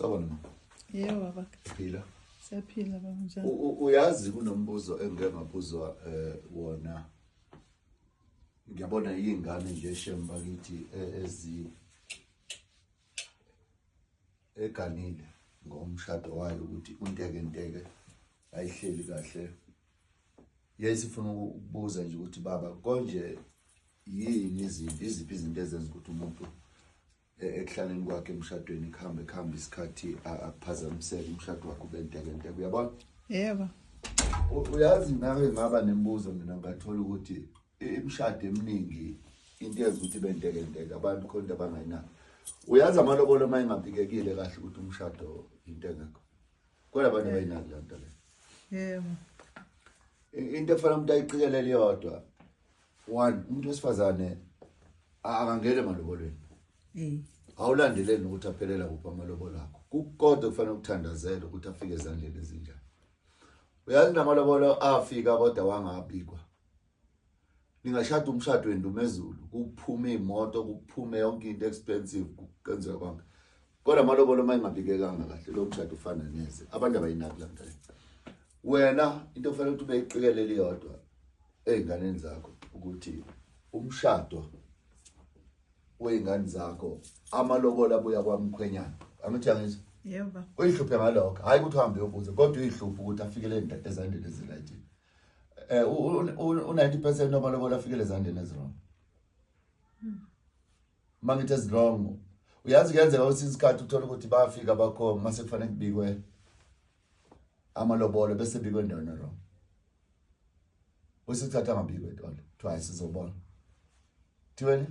Sawubona mama. Yebo baba. Phila. Siyaphila baba, njani? Uyazi kunombuzo engike ngabuzwa wona. Ngiyabona iy'ngane nje shem bakithi ezi eganile ngomshado wayo ukuthi unteke nteke ayihleli kahle. Yayisifuna ukubuza nje ukuthi baba konje yini izinto, iziphi izinto ezenza ukuthi umuntu ekuhlaleni kwakhe emshadweni kuhambe kuhambe isikhathi akuphazamiseke umshado wakhe ube nteke nteke, uyabona? Yebo. Uyazi ngake ngaba nemibuzo mina, ngathola ukuthi imishado eminingi into yenza ukuthi ibe nteke nteke abantu khona into abangayinaki. Uyazi amalobolo uma engabikekile kahle ukuthi umshado into engekho, kodwa abantu abayinaki leyo nto leyo. Yebo. Into efanele umuntu ayiqikelele yodwa, one, umuntu wesifazane akangeni emalobolweni. Awulandeleli nokuthi aphelela kuphi amalobolo akho. Kukodwa kufanele ukuthandazele ukuthi afike ezandleni ezinjani. Uyazi namalobolo afika kodwa wangabikwa. Ningashada umshado wendumezulu, kuphume imoto, kuphume yonke into expensive, kwenziwe konke. Kodwa amalobolo uma engabikekanga kahle, lo mshado ufana neze. Abantu abayinaki loo nto leyo. Wena into ofanele ukuthi ubeyiqikelele iyodwa ey'nganeni zakho ukuthi umshado wey'ngane zakho amalobolo abuya kwamkhwenyana. Angithi angizwa? Yebo baba. Uyihluphe ngalokho, hhayi ukuthi uhambe uyobuza, kodwa uyihluphe ukuthi afikele ezandleni ezi-right. U-90% wamalobolo afikele ezandleni ezi-wrong. Uma ngithi ezi-wrong, uyazi kuyenzeka kwesinye isikhathi uthole ukuthi bayafika bakho mase kufanele kubikwe amalobolo bese bikwe endaweni wrong. Kwesinye isikhathi angabikwe at all, kuthiwa hayi sizobona. Thiweni?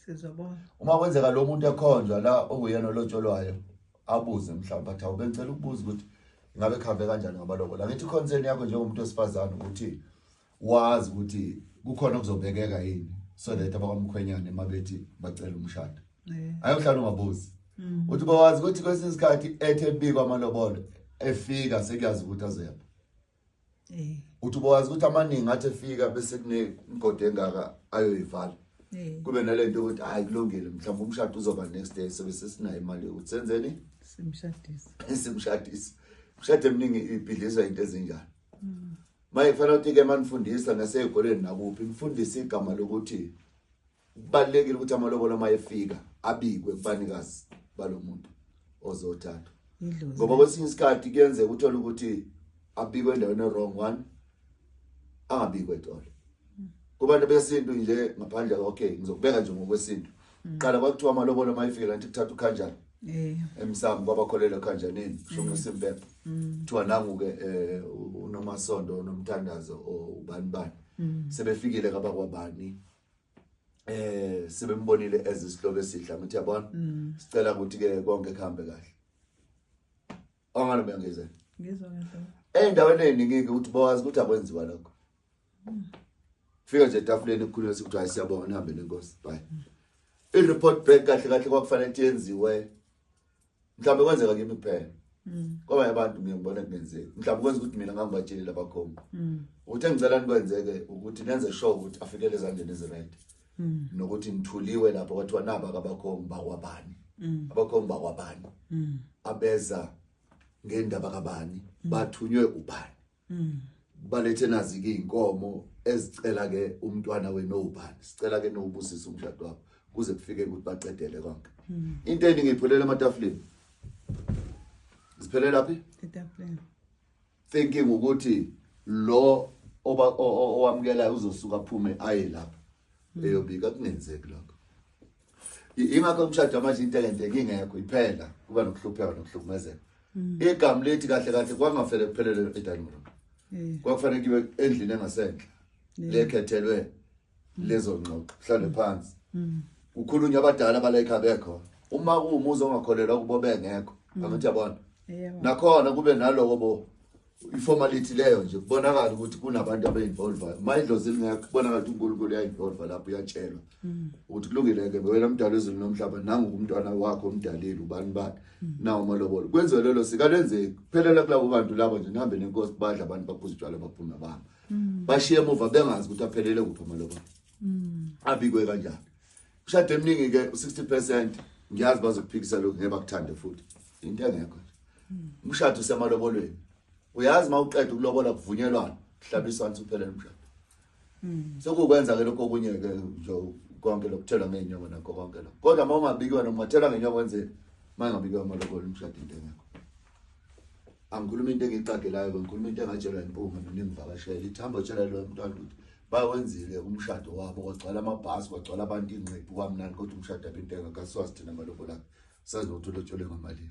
Sizobona. Uma kwenzeka lo muntu ekhonjwa la okuyena olotsholwayo, abuze mhlawumbe athi awu bengicela ukubuza ukuthi ngabe kuhambe kanjani ngamalobolo. Angithi concern yakho njengomuntu wesifazane ukuthi wazi ukuthi kukhona okuzobekeka yini so that abakwamkhwenyane mabethi bacela umshado. Ayohlala ungabuzi. Uthi bawazi ukuthi kwesinye isikhathi ethe ebikwa amalobolo efika sekuyazi ukuthi azoyaphi. Uthi bawazi ukuthi amaningi athi efika bese kunemigodi engaka ayoyivala. Kube nalento ukuthi hayi kulungile mhlawumbe umshado uzoba next day sobe sesinayo imali yokuthi senzeni? Simshadise. Simshadise. Umshado eminingi ibhidlizwa into ezinjani. Maye kufanele ukuthi ke manifundisa nasey'koleni nakuphi nifundise igama lokuthi kubalulekile ukuthi amalobolo uma efika abikwe kubanikazi balomuntu ozothathwa. Idlozi. Ngoba kwesinye isikhathi kuyenzeka uthole ukuthi abikwe endaweni wrong one, angabikwe at all. Kubantu besintu nje ngaphandle, okay ngizokubeka nje ngokwesintu. Qala kwakuthiwa amalobolo uma efika la ngithi kuthatha ukhanjana. Emsamo kwabakholelwa khanjaneni, shonqisa impepho. Kuthiwa nangu-ke uNomasondo unomthandazo ubani bani. Sebefikile kabakwabani. Sebembonile ezisihlobo esihle, ngithi yabona. Sicela ukuthi ke konke kuhambe kahle. Ongalo bengizwe. Ngizwa kahle. Endaweni eziningi ke ukuthi bawazi ukuthi akwenziwa lokho. Fika nje etafuleni kukhulunywa ukuthi hayi siyabonga nihambe nenkosi. Bye. I-report back kahle kahle kwakufanele ukuthi yenziwe. Mhlawumbe kwenzeka kimi kuphela. Kwabanye abantu ngiye ngibone kungenzeki. Mhlawumbe kwenza ukuthi mina ngangibatshelile abakhombi. Ukuthi engicela nikwenzeke ukuthi nenze sure ukuthi afikele ezandleni ezi-right. Nokuthi nithuliwe lapho kwathiwa naba abakhombi bakwabani. Abakhombi bakwabani. Abeza ngendaba kabani, bathunywe ubani. Balethe nazi ke inkomo ezicela ke umntwana wenu ubani. Sicela ke nobusisa umshado wakho kuze kufike ukuthi baqedele konke. Into eningi iphelela ematafuleni. Ziphelela phi? Etafuleni. Thinking ukuthi lo owamukelayo uzosuka aphume aye lapha. Eyobika kungenzeki lokho. Ingakho umshado manje into engenteki ingekho iphela kuba nokuhlupheka nokuhlukumezeka. Igama lethi kahle kahle kwangafele kuphelele e-dining room. Kwakufanele kibe endlini engasenhla. Lekhethelwe lezo ngxoxo kuhlale phansi. Kukhulunywa abadala abalayikha bekho. Uma kuwumuzi ongakholelwa kubo bengekho, angithi yabona. Nakhona kube naloko bo i-formality leyo nje kubonakala ukuthi kunabantu abe-involve. Uma idlozi lingekho kubonakala ukuthi uNkulunkulu uya-involve lapho uyatshelwa. Ukuthi kulungile ke wena mdala wezulu nomhlaba nangu umntwana wakho omdalile ubani bani. Nawo amalobolo. Kwenziwe lelo sika lenzeki. Kuphelela kulabo bantu labo nje nihambe nenkosi badla abantu baphuza utshwala baphume bahamba. Bashiye emuva bengazi ukuthi aphelele kuphi amalobolo. Abikwe kanjani. Umshado eminingi ke u-60% ngiyazi bazokuphikisa lokhu ngeke bakuthande futhi. Into engekho nje. Umshado usemalobolweni. Uyazi uma uqeda ukulobola kuvunyelwana, kuhlabiswana uphelele umshado. Sekukwenza ke lokho okunye ke nje konke lokuthelwa ngeenyoko nakho konke lokho. Kodwa uma ungabikiwe noma ungathelwa ngenyoko wenzeni? Uma ingabikiwe amalobolo umshado into engekho. Angikhuluma into engiyiqagelayo, ngikhuluma into engatshelwa impunga mina ingivakashela. Ithi hamba utshela lo mntwana ukuthi bawenzile umshado wabo, kwagcwala amabhasi, kwagcwala abantu ingqephu, kwamnandi, kodwa umshado abe into engekho. Asiwazi thina amalobolo akhe, sazi nokuthi ulotsholwe ngamalini.